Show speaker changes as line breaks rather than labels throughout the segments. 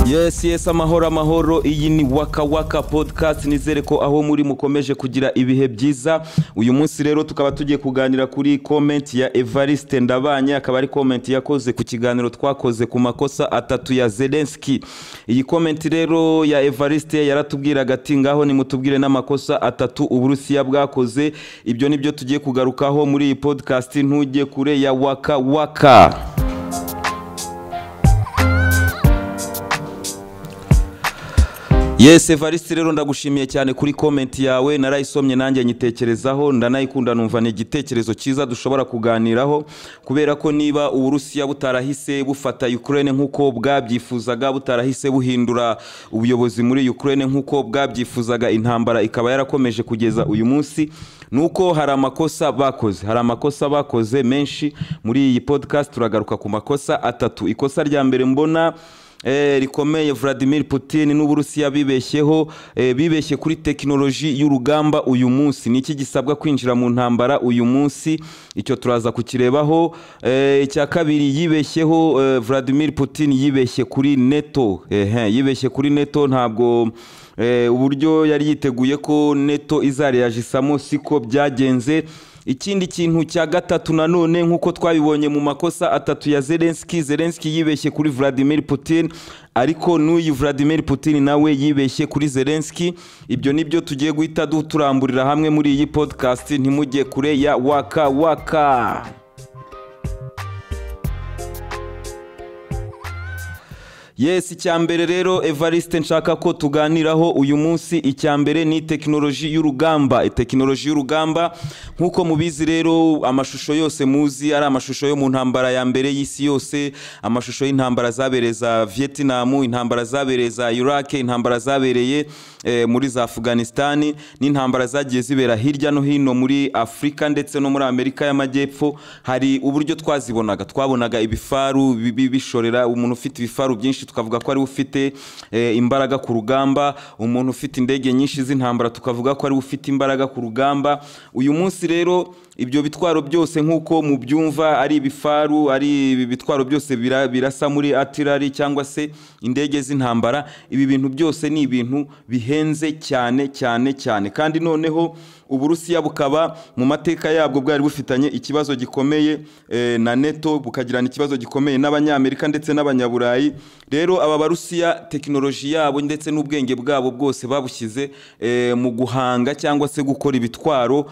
Yes, amahoro amahoro. Iyi ni Waka Waka Podcast. Nizere ko aho muri mukomeje kugira ibihe byiza. Uyu munsi rero tukaba tugiye kuganira kuri comment ya Evariste Ndabanye, akaba ari comment yakoze ku kiganiro twakoze ku makosa atatu ya Zelensky. Iyi comment rero ya Evariste yaratubwiraga ati ngaho nimutubwire n'amakosa atatu Uburusiya bwakoze. Ibyo nibyo tugiye kugarukaho muri iyi podcast. Ntujye kure ya Waka Waka. Yes, Evariste rero ndagushimiye cyane kuri comment yawe, narayisomye nanjye nyitekerezaho, ndanayikunda, numva ni igitekerezo cyiza dushobora kuganiraho, kubera ko niba Uburusiya butarahise bufata Ukraine nkuko bwabyifuzaga, butarahise buhindura ubuyobozi muri Ukraine nkuko bwabyifuzaga, intambara ikaba yarakomeje kugeza uyu munsi, nuko hari amakosa bakoze, hari amakosa bakoze menshi. Muri iyi podcast turagaruka ku makosa atatu. Ikosa rya mbere mbona rikomeye Vladimir Putin n'Uburusiya bibeshyeho, bibeshye kuri tekinoloji y'urugamba uyu munsi. Niki gisabwa kwinjira mu ntambara uyu munsi? Icyo turaza kukirebaho. Icya kabiri yibeshyeho, Vladimir Putin yibeshye kuri NATO. Yibeshye kuri NATO, ntabwo uburyo yari yiteguye ko NATO izareyajisamo siko byagenze. Ikindi kintu cya gatatu nanone nkuko twabibonye mu makosa atatu ya Zelensky, Zelensky yibeshye kuri Vladimir Putin, ariko n'uyu Vladimir Putin nawe yibeshye kuri Zelensky. Ibyo nibyo tugiye guhita turamburira hamwe muri iyi podcast. Ntimujye kure ya Waka Waka. Yes, icyambere rero Evariste nshaka ko tuganiraho uyu munsi, icyambere ni tekinoloji y'urugamba. Tekinoloji y'urugamba nkuko mubizi rero, amashusho yose muzi ari amashusho yo mu ntambara ya mbere y'isi yose, amashusho y'intambara zabereye za Vietnam, intambara zabereye za Iraq, intambara zabereye muri za Afghanistan, n'intambara zagiye zibera hirya no hino muri Afrika ndetse no muri Amerika y'Amajyepfo. Hari uburyo twazibonaga, twabonaga ibifaru bishorera, umuntu ufite ibifaru byinshi tukavuga ko ari ufite imbaraga ku rugamba, umuntu ufite indege nyinshi z'intambara tukavuga ko ari ufite imbaraga ku rugamba. Uyu munsi rero ibyo bitwaro byose nkuko mubyumva, ari ibifaru, ari ibitwaro byose birasa muri artillery cyangwa se indege z'intambara, ibi bintu byose ni ibintu bihenze cyane cyane cyane. Kandi noneho Uburusiya bukaba mu mateka yabwo bwari bufitanye ikibazo gikomeye na NATO, bukagirana ikibazo gikomeye n'Abanyamerika ndetse n'Abanyaburayi. Rero aba Barusiya tekinoloji yabo ndetse n'ubwenge bwabo bwose babushyize mu guhanga cyangwa se gukora ibitwaro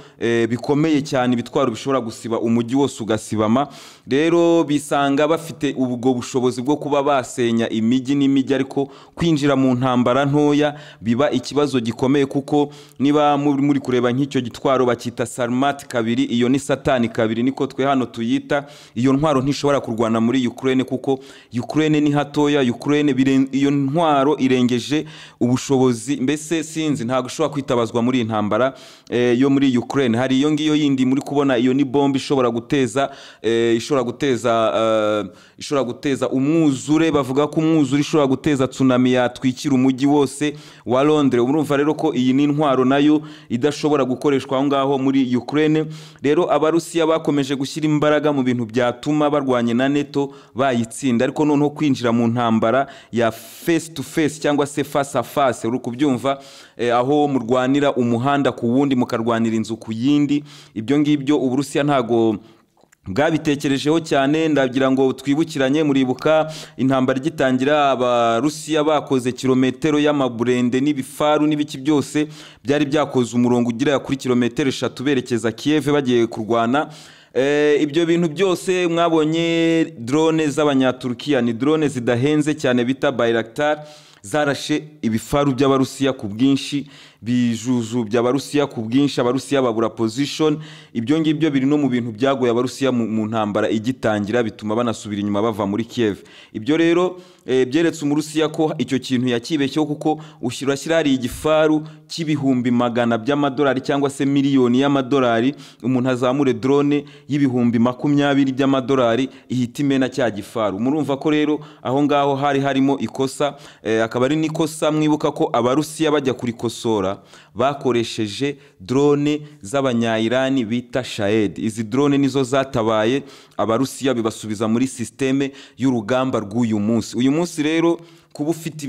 bikomeye cyane, ibitwaro bishobora gusiba umujyi wose ugasibama. Rero bisanga bafite ubwo bushobozi bwo kuba basenya imijyi n'imijyi, ariko kwinjira mu ntambara ntoya biba ikibazo gikomeye, kuko niba muri kureba nk'icyo gitwaro bakita Sarmat kabiri, iyo ni Satani kabiri niko twe hano tuyita. Iyo ntwaro ntishobora kurwana muri Ukraine kuko Ukraine ni hatoya, Ukraine iyo ntwaro irengeje ubushobozi, mbese sinzi ntabwo ishobora kwitabazwa muri intambara yo muri Ukraine. Hari iyo ngiyo yindi muri kubona, iyo ni bombe ishobora guteza ishobora guteza umwuzure, bavuga ko umwuzure ishobora guteza tsunami yatwikira umujyi wose wa Londres. Urumva rero ko iyi ni intwaro nayo idashobora gukoreshwa aho ngaho muri Ukraine. Rero Abarusiya bakomeje gushyira imbaraga mu bintu byatuma barwanye na NATO bayitsinda, ariko noneho kwinjira mu ntambara ya face to face cyangwa se face à face, uri kubyumva, aho murwanira umuhanda ku wundi, mukarwanira inzu ku yindi, ibyo ngibyo Uburusiya ntago bwabitekerejeho cyane. Ndagira ngo twibukiranye, muribuka intambara igitangira Abarusiya bakoze kilometero y'amaburende n'ibifaru n'ibiki byose byari byakoze umurongo ugira kuri kilometero 3 berekeza Kiev bagiye kurwana. Ibyo bintu byose mwabonye drone z'Abanyaturkiya, ni drone zidahenze cyane bita Bayraktar, zarashe ibifaru by'Abarusiya ku bwinshi, bijuju by'Abarusiya ku bwinshi, Abarusiya babura position. Ibyo ngibyo biri no mu bintu byagoye Abarusiya mu ntambara igitangira, bituma banasubira inyuma bava muri Kiev. Ibyo rero byeretse Umurusiya ko icyo kintu yakibeshyeho, kuko ushyira hari igifaru cy'ibihumbi magana by'amadolari cyangwa se miliyoni y'amadolari, umuntu azamure drone y'ibihumbi 20 by'amadolari ihita imena cya gifaru. Murumva ko rero aho ngaho hari harimo ikosa, akaba ari nikosa mwibuka ko Abarusiya bajya kurikosora bakoresheje drone z'Abanya-Irani bita Shahed. Izi drone nizo zatabaye Abarusiya bibasubiza muri systeme y'urugamba rw'uyu munsi. Uyu munsi rero Kuba ufite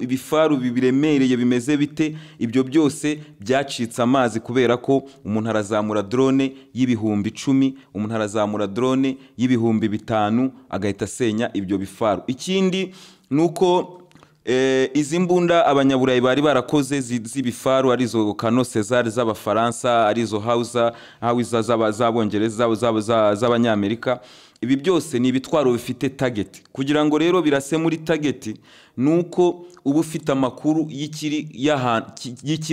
ibifaru biremereye bimeze bite, ibyo byose byacitse amazi, kubera ko umuntu arazamura drone y'10,000, umuntu arazamura drone y'5,000, agahita asenya ibyo bifaru. Ikindi ni uko izi mbunda Abanyaburayi bari barakoze z'ibifaru, arizo canon Caesar z'Abafaransa, arizo howitzer z'Abongereza, z'Abanyamerika, ibi byose ni ibitwaro bifite target. Kugira ngo rero birase muri target, ni uko uba ufite amakuru y'ikiri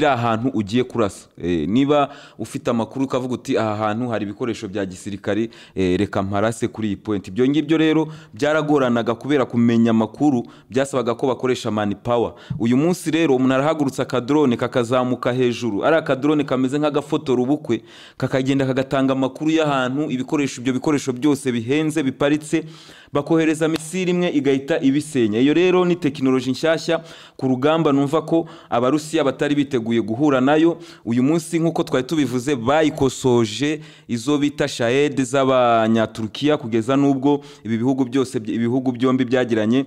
ahantu ugiye kurasa. Niba ufite amakuru ukavuga uti: "Aha hantu hari ibikoresho bya gisirikari, reka mparase kuri iyi point." Ibyo ngibyo rero byaragoranaga, kubera kumenya amakuru byasabaga ko bakoresha man power. Uyu munsi rero umuntu arahagurutsa akadrone kakazamuka hejuru, ari akadrone kameze nk'agafotora ubukwe, kakagenda kagatanga amakuru y'ahantu ibikoresho, ibyo bikoresho byose bihenze biparitse, bakohereza missile imwe igahita ibisenya. Iyo rero ni tekinoloji nshyashya ku rugamba, numva ko Abarusiya batari biteguye guhura nayo. Uyu munsi, nk'uko twari tubivuze, bayikosoje izo bita Shahed z'Abanyaturukiya, kugeza n'ubwo ibi bihugu byose, ibihugu byombi byagiranye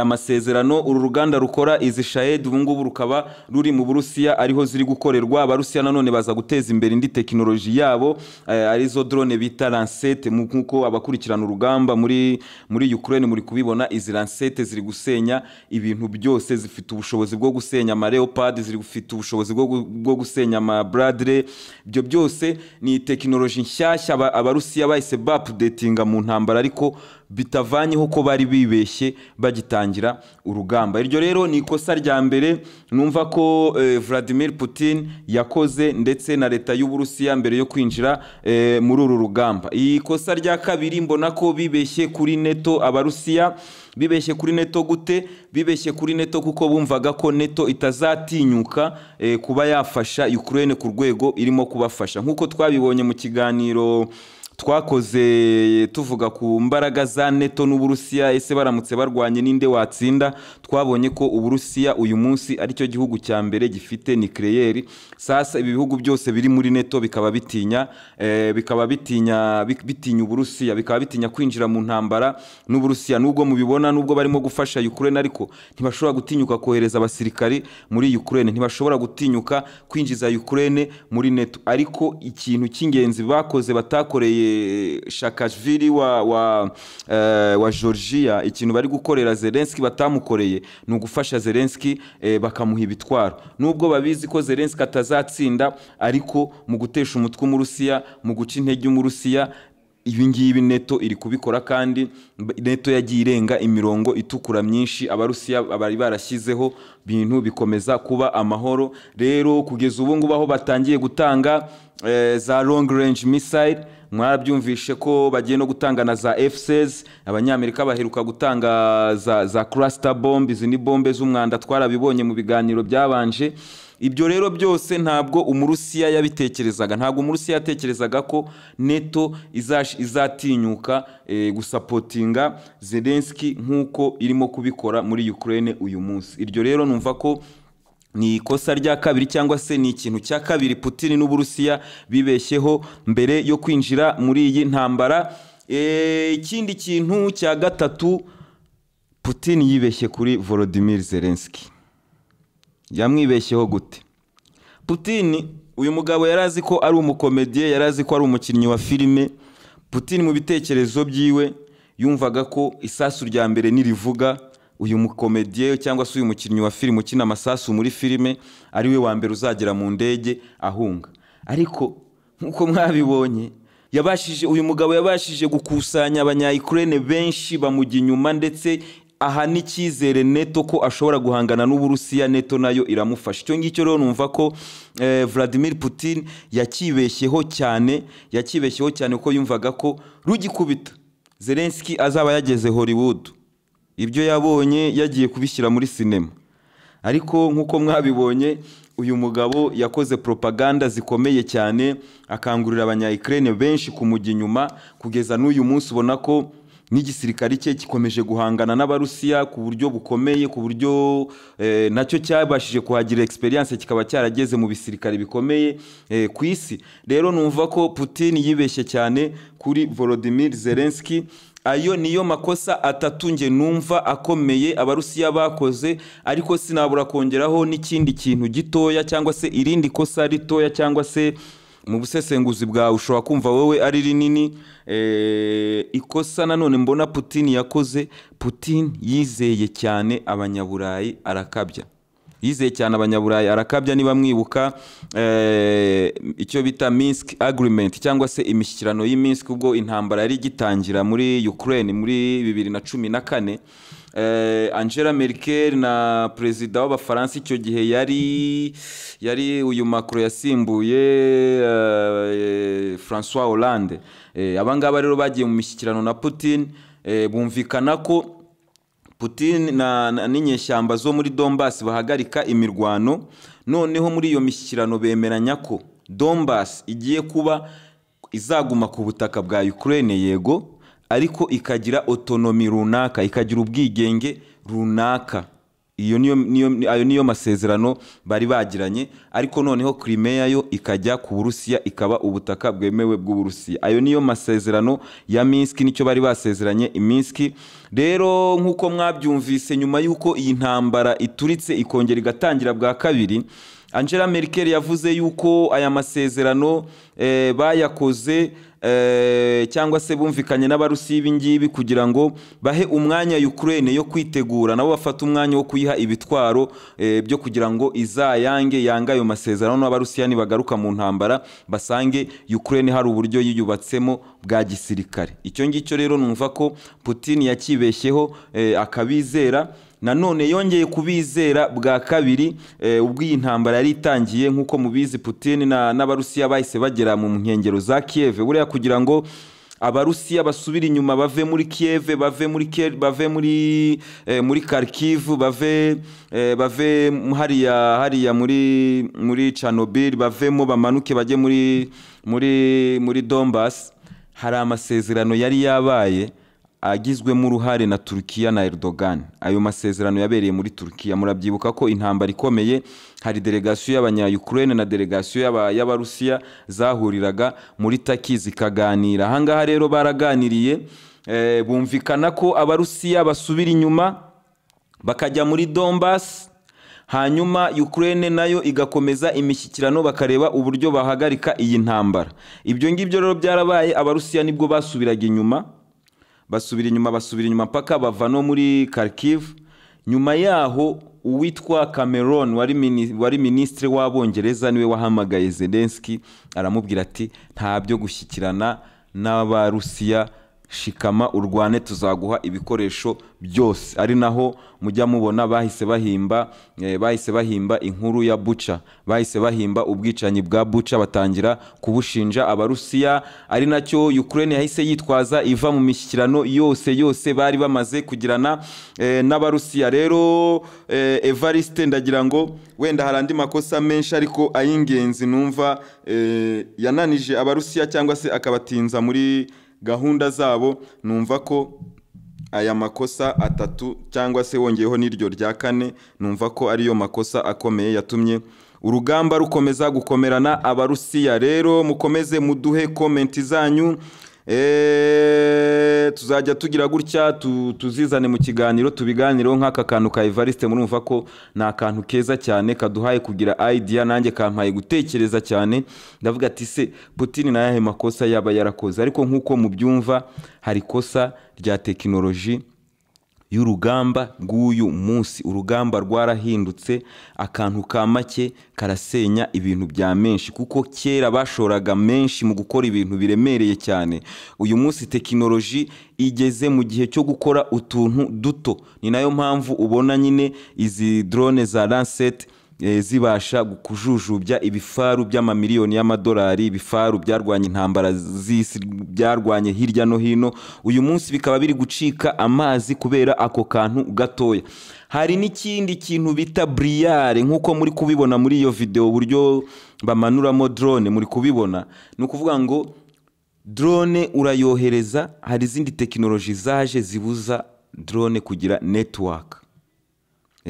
amasezerano. Uru ruganda rukora izi Shahed ubu ngubu rukaba ruri mu Burusiya, ariho ziri gukorerwa. Abarusiya nanone baza guteza imbere indi tekinoloji yabo, arizo drone bita Lancet. Nk'uko abakurikirana urugamba muri Ukraine muri kubibona, izi Lancet ziri gusenya ibintu byose. Zifite ubushobozi bwo gusenya ama Leopard, ziri gufite ubushobozi bwo gusenya ama Bradley. Ibyo byose ni tekinoloji nshyashya Abarusiya bahise baupdatinga mu ntambara, ariko bitavanyeho ko bari bibeshye bagitangira urugamba. Iryo rero ni ikosa rya mbere numva ko Vladimir Putin yakoze, ndetse na leta y'Uburusiya, mbere yo kwinjira muri uru rugamba. Ikosa rya kabiri, mbona ko bibeshye kuri NATO. Abarusiya bibeshye kuri NATO gute? Bibeshye kuri NATO kuko bumvaga ko NATO itazatinyuka kuba yafasha Ukraine ku rwego irimo kubafasha. Nk'uko twabibonye mu kiganiro twakoze tuvuga ku mbaraga za NATO n'Uburusiya, ese baramutse barwanye ninde watsinda? Twabonye ko Uburusiya uyu munsi aricyo gihugu cya mbere gifite nucléaire. Sasa ibi bihugu byose biri muri NATO bikaba bitinya Uburusiya, bikaba bitinya kwinjira mu ntambara n'Uburusiya. Nubwo mubibona, nubwo barimo gufasha Ukraine, ariko ntibashobora gutinyuka kohereza abasirikari muri Ukraine, ntibashobora gutinyuka kwinjiza Ukraine muri NATO. Ariko ikintu cy'ingenzi bakoze batakoreye Saakashvili wa Georgia, ikintu bari gukorera Zelensky batamukoreye, ni ugufasha Zelensky bakamuha ibitwaro. Nubwo babizi ko Zelensky atazatsinda, ariko mu gutesha umutwe Umurusiya, mu guca intege Umurusiya, ibi ngibi NATO iri kubikora. Kandi NATO yagiye irenga imirongo itukura myinshi Abarusiya bari barashyizeho, bintu bikomeza kuba amahoro. Rero kugeza ubu ngubu aho batangiye gutanga za long range missile, mwarabyumvishe ko bagiye no gutanga na za F16. Abanyamerika baheruka gutanga za cluster bomb, izi ni bombe z'umwanda, twarabibonye mu biganiro byabanje. Ibyo rero byose ntabwo Umurusiya yabitekerezaga, ntabwo Umurusiya yatekerezaga ko NATO izatinyuka gusupportinga Zelensky nk'uko irimo kubikora muri Ukraine uyu munsi. Iryo rero numva ko ni ikosa rya kabiri, cyangwa se ni ikintu cya kabiri Putin n'Uburusiya bibeshyeho mbere yo kwinjira muri iyi ntambara. Ikindi kintu cya gatatu, Putin yibeshye kuri Volodymyr Zelensky. Yamwibeshyeho gute? Putin, uyu mugabo yari azi ko ari umukomediye, yari azi ko ari umukinnyi wa filime. Putin mu bitekerezo byiwe yumvaga ko isasu rya mbere nirivuga, uyu mukomediye cyangwa se uyu mukinnyi wa filime ukina amasasu muri filime ari we wa mbere uzagera mu ndege ahunga. Ariko nk'uko mwabibonye, yabashije, uyu mugabo yabashije gukusanya Abanya-Ukraine benshi bamujya inyuma, ndetse aha n'icyizere NATO ko ashobora guhangana n'Uburusiya, NATO nayo iramufasha. Icyo ngicyo rero numva ko Vladimir Putin yakibeshyeho cyane, yakibeshyeho cyane, kuko yumvaga ko rugikubita Zelensky azaba yageze Hollywood, ibyo yabonye yagiye kubishyira muri sinema. Ariko nk'uko mwabibonye, uyu mugabo yakoze propaganda zikomeye cyane, akangurira Abanya-Ukraine benshi kumujya inyuma. Kugeza n'uyu munsi ubona ko n'igisirikare cye gikomeje guhangana n'Abarusiya ku buryo bukomeye, ku buryo nacyo cyabashije kuhagira experience, kikaba cyarageze mu bisirikare bikomeye ku isi. Rero numva ko Putin yibeshye cyane kuri Volodymyr Zelensky. Ayo niyo makosa atatu nge numva akomeye Abarusiya bakoze, ariko sinabura kongeraho n'ikindi kintu gitoya, cyangwa se irindi kosa ritoya, cyangwa se mu busesenguzi bwawe ushobora kumva wowe ari rinini. Ikosa nanone mbona Putin yakoze, Putin yizeye cyane Abanyaburayi arakabya. Yizeye cyane Abanyaburayi arakabya. Niba mwibuka icyo bita Minsk Agreement, cyangwa se imishyikirano y'i Minsk, ubwo intambara yari igitangira muri Ukraine muri 2014, Angela Merkel na perezida w'Abafaransa icyo gihe yari uyu Macron yasimbuye François Hollande. Abangaba rero bagiye mu mishyikirano na Putin, bumvikana ko Putin n'inyeshyamba zo muri Donbass bahagarika imirwano. Noneho muri iyo mishyikirano bemeranya ko Donbass igiye kuba izaguma ku butaka bwa Ukraine, yego, ariko ikagira autonomie runaka, ikagira ubwigenge runaka. Iyo niyo ayo niyo masezerano bari bagiranye, ariko noneho Crimea yo ikajya ku Burusiya, ikaba ubutaka bwemewe bw'Uburusiya. Ayo niyo masezerano ya Minsk, nicyo bari basezeranye i Minsk. Rero nk'uko mwabyumvise, nyuma y'uko iyi ntambara ituritse ikongera igatangira bwa kabiri, Angela Merkel yavuze yuko aya masezerano bayakoze cyangwa se bumvikanye n'Abarusiya ibi ngibi kugira ngo bahe umwanya Ukraine yo kwitegura, nabo bafata umwanya wo kuyiha ibitwaro byo kugira ngo izayange yanga ayo masezerano, n'Abarusiya nibagaruka mu ntambara basange Ukraine hari uburyo yiyubatsemo bwa gisirikare. Icyo ngicyo rero numva ko Putin yakibeshyeho, akabizera. Nanone yongeye kubizera bwa kabiri ubwo iyi ntambara yari itangiye. Nk'uko mubizi, Putin n'Abarusiya bahise bagera mu nkengero za Kiev. Buriya kugira ngo Abarusiya basubire inyuma, bave muri Kiev, bave muri Kharkiv, bave hariya muri Chernobyl, bavemo bamanuke bajye muri Donbass, hari amasezerano yari yabaye agizwemo uruhare na Turkiya na Erdogan. Ayo masezerano yabereye muri Turkiya. Murabyibuka ko intambara ikomeye hari delegation y'abanya-Ukraine na delegation y'Abarusiya zahuriraga muri Turkey zikaganira. Ahangaha rero baraganiriye, bumvikana ko Abarusiya basubira inyuma bakajya muri Donbass, hanyuma Ukraine nayo igakomeza imishyikirano, bakareba uburyo bahagarika iyi ntambara. Ibyo ngibyo rero byarabaye, Abarusiya nibwo basubiraga inyuma, basubira inyuma, basubira inyuma mpaka bava no muri Kharkiv. Nyuma yaho uwitwa Cameron wari minisitiri w'Abongereza niwe wahamagaye Zelensky aramubwira ati nta byo gushyikirana n'Abarusiya, shikama urwane, tuzaguha ibikoresho byose. Ari naho mujya mubona bahise bahimba inkuru ya Bucha, bahise bahimba ubwicanyi bwa Bucha, batangira kubushinja Abarusiya, ari nacyo Ukraine yahise yitwaza iva mu mishyikirano yose yose bari bamaze kugirana n'Abarusiya. Rero Evariste, ndagira ngo wenda hari andi makosa menshi, ariko ay'ingenzi numva yananije Abarusiya cyangwa se akabatinza muri gahunda zabo, numva ko aya makosa atatu, cyangwa se wongeyeho n'iryo rya kane, numva ko ariyo makosa akomeye yatumye urugamba rukomeza gukomerana Abarusiya. Rero mukomeze muduhe comment zanyu, tuzajya tugira gutya tuzizane mu kiganiro tubiganireho. Nk'aka kantu ka Evariste murumva ko ni akantu keza cyane kaduhaye kugira idea, nanjye kampaye gutekereza cyane. Ndavuga ati se Putin na yahe makosa yaba yarakoze? Ariko nk'uko mubyumva, hari ikosa rya tekinoloji y'urugamba rw'uyu munsi. Urugamba rwarahindutse, akantu ka make karasenya ibintu bya menshi, kuko kera bashoraga menshi mu gukora ibintu biremereye cyane. Uyu munsi tekinoloji igeze mu gihe cyo gukora utuntu duto. Ni nayo mpamvu ubona nyine izi drone za Lancet zibasha kujujubya ibifaru by'amamiliyoni y'amadolari, ibifaru byarwanye intambara z'isi, byarwanye hirya no hino, uyu munsi bikaba biri gucika amazi kubera ako kantu gatoya. Hari n'ikindi kintu bita brouillard, nk'uko muri kubibona muri iyo video uburyo bamanuramo drone. Muri kubibona, ni ukuvuga ngo drone urayohereza, hari izindi tekinoloji zaje zibuza drone kugira network.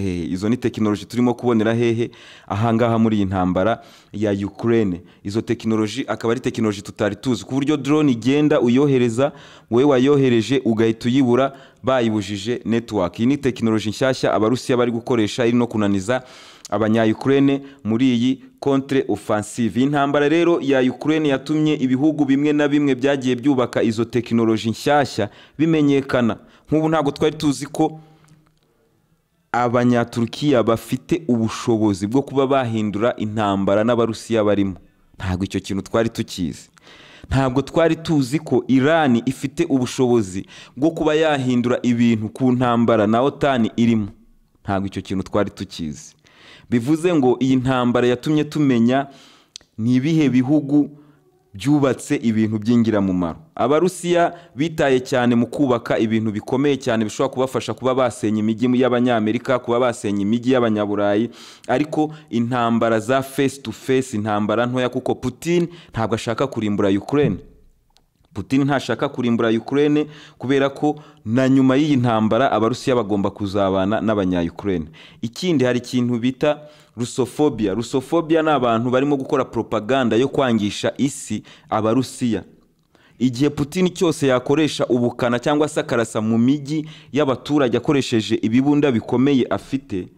Izo ni tekinoloji turimo kubonera hehe? Ahangaha muri iyi ntambara ya Ukraine. Izo tekinoloji akaba ari tekinoloji tutari tuzi, ku buryo drone igenda uyohereza, wowe wayohereje ugahita uyibura, bayibujije network. Iyi ni tekinoloji nshyashya Abarusiya bari gukoresha, iri no kunaniza abanya-Ukraine muri iyi contre offensive. Iyi ntambara rero ya Ukraine yatumye ibihugu bimwe na bimwe byagiye byubaka izo tekinoloji nshyashya bimenyekana. Nk'ubu ntabwo twari tuzi ko Abanyaturukiya bafite ubushobozi bwo kuba bahindura intambara n'Abarusiya barimo. Ntabwo icyo kintu twari tukizi. Ntabwo twari tuzi ko Irani ifite ubushobozi bwo kuba yahindura ibintu ku ntambara na OTAN irimo. Ntabwo icyo kintu twari tukizi. Bivuze ngo iyi ntambara yatumye tumenya ni ibihe bihugu byubatse ibintu by'ingirakamaro. Abarusiya bitaye cyane mu kubaka ibintu bikomeye cyane bishobora kubafasha kuba basenya imijyi y'Abanyamerika, kuba basenya imijyi y'Abanyaburayi, ariko intambara za face to face, intambara ntoya, kuko Putin ntabwo ashaka kurimbura Ukraine. Putin ntashaka kurimbura Ukraine, kubera ko na nyuma y'iyi ntambara Abarusiya bagomba kuzabana n'abanya-Ukraine. Ikindi, hari ikintu bita Russophobia. Russophobia ni abantu barimo gukora propaganda yo kwangisha isi Abarusiya. Igihe Putin cyose yakoresha ubukana cyangwa se akarasa mu mijyi y'abaturage akoresheje ibibunda bikomeye afite,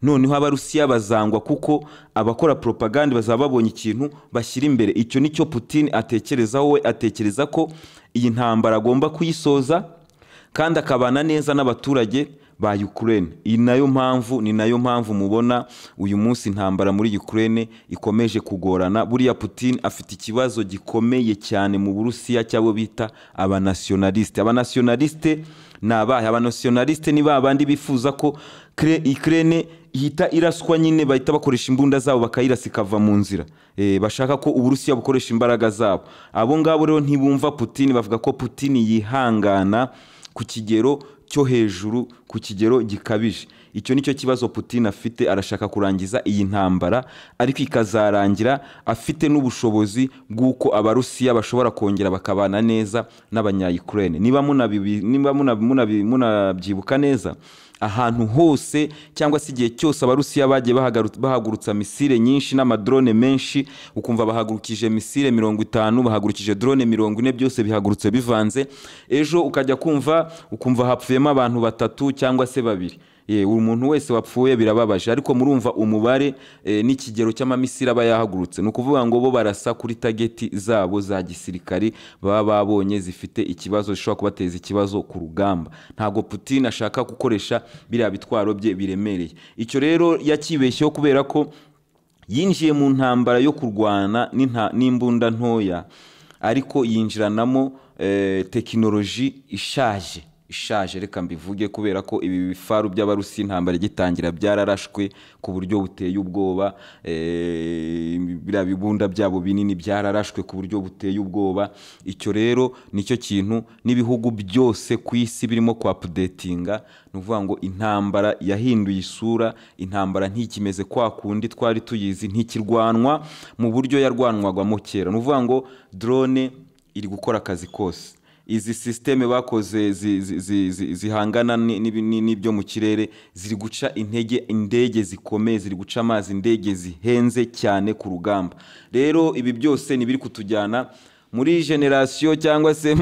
noneho Abarusiya bazangwa, kuko abakora propaganda bazaba babonye ikintu bashyira imbere. Icyo nicyo Putin atekerezaho. We atekereza ko iyi ntambara agomba kuyisoza kandi akabana neza n'abaturage ba Ukraine. Iyi nayo mpamvu, ni nayo mpamvu mubona uyu munsi intambara muri Ukraine ikomeje kugorana. Buriya Putin afite ikibazo gikomeye cyane mu Burusiya cy'abo bita abanationaliste. Abanationaliste ni abahe? Abanationaliste ni ba bandi bifuza ko Ukraine ihita iraswa nyine, bahita bakoresha imbunda zabo bakayirasa ikava mu nzira. Bashaka ko Uburusiya bukoresha imbaraga zabo. Abo ngabo rero ntibumva Putin, bavuga ko Putin yihangana ku kigero cyo hejuru, ku kigero gikabije. Icyo nicyo kibazo Putin afite. Arashaka kurangiza iyi ntambara, ariko ikazarangira afite n'ubushobozi bw'uko Abarusiya bashobora kongera bakabana neza n'abanya-Ukraine. Niba munabyibuka neza, ahantu hose cyangwa se igihe cyose Abarusiya bagiye bahagurutsa misile nyinshi n'amadrone menshi, ukumva bahagurukije misile 50, bahagurukije drone 40, byose bihagurutse bivanze, ejo ukajya kumva ukumva hapfuyemo abantu batatu cyangwa se babiri. Umuntu wese wapfuye birababaje, ariko murumva umubare n'ikigero cy'amamisiri aba yahagurutse. Ni ukuvuga ngo bo barasa kuri target zabo za gisirikari baba babonye zifite ikibazo, zishobora kubateza ikibazo ku rugamba. Ntabwo Putin ashaka gukoresha biriya bitwaro bye biremereye. Icyo rero yakibeshyeho, kubera ko yinjiye mu ntambara yo kurwana n'imbunda ntoya, ariko yinjiranamo tekinoloji ishaje ishaje, reka mbivuge, kubera ko ibi bifaru by'Abarusi intambara igitangira byararashwe ku buryo buteye ubwoba. Biriya bibunda byabo binini byararashwe ku buryo buteye ubwoba. Icyo rero nicyo kintu n'ibihugu byose ku isi birimo kwa updatinga. Ni ukuvuga ngo intambara yahinduye isura, intambara ntikimeze kwa kundi twari tuyizi, ntikirwanwa mu buryo yarwanwagwamo kera. Ni ukuvuga ngo drone iri gukora akazi kose. Izi système bakoze zihangana n'ibyo mu kirere ziri guca intege indege zikomeye, ziri guca amazi indege zihenze cyane ku rugamba. Rero ibi byose ni ibiri kutujyana muri génération cyangwa se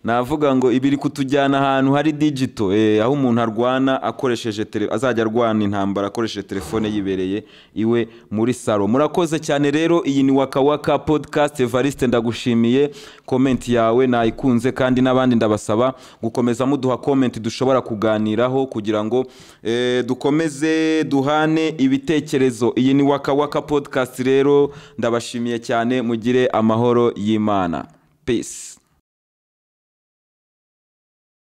navuga ngo ibiri kutujyana ahantu hari digital, aho umuntu arwana akoresheje azajya arwana intambara akoresheje telefone yibereye iwe muri salo. Murakoze cyane rero. Iyi ni Waka Waka Podcast. Evariste, ndagushimiye, comment yawe nayikunze, kandi n'abandi ndabasaba gukomeza muduha comment dushobora kuganiraho kugira ngo dukomeze duhane ibitekerezo. Iyi ni Waka Waka Podcast. Rero ndabashimiye cyane, mugire amahoro y'Imana. Peace.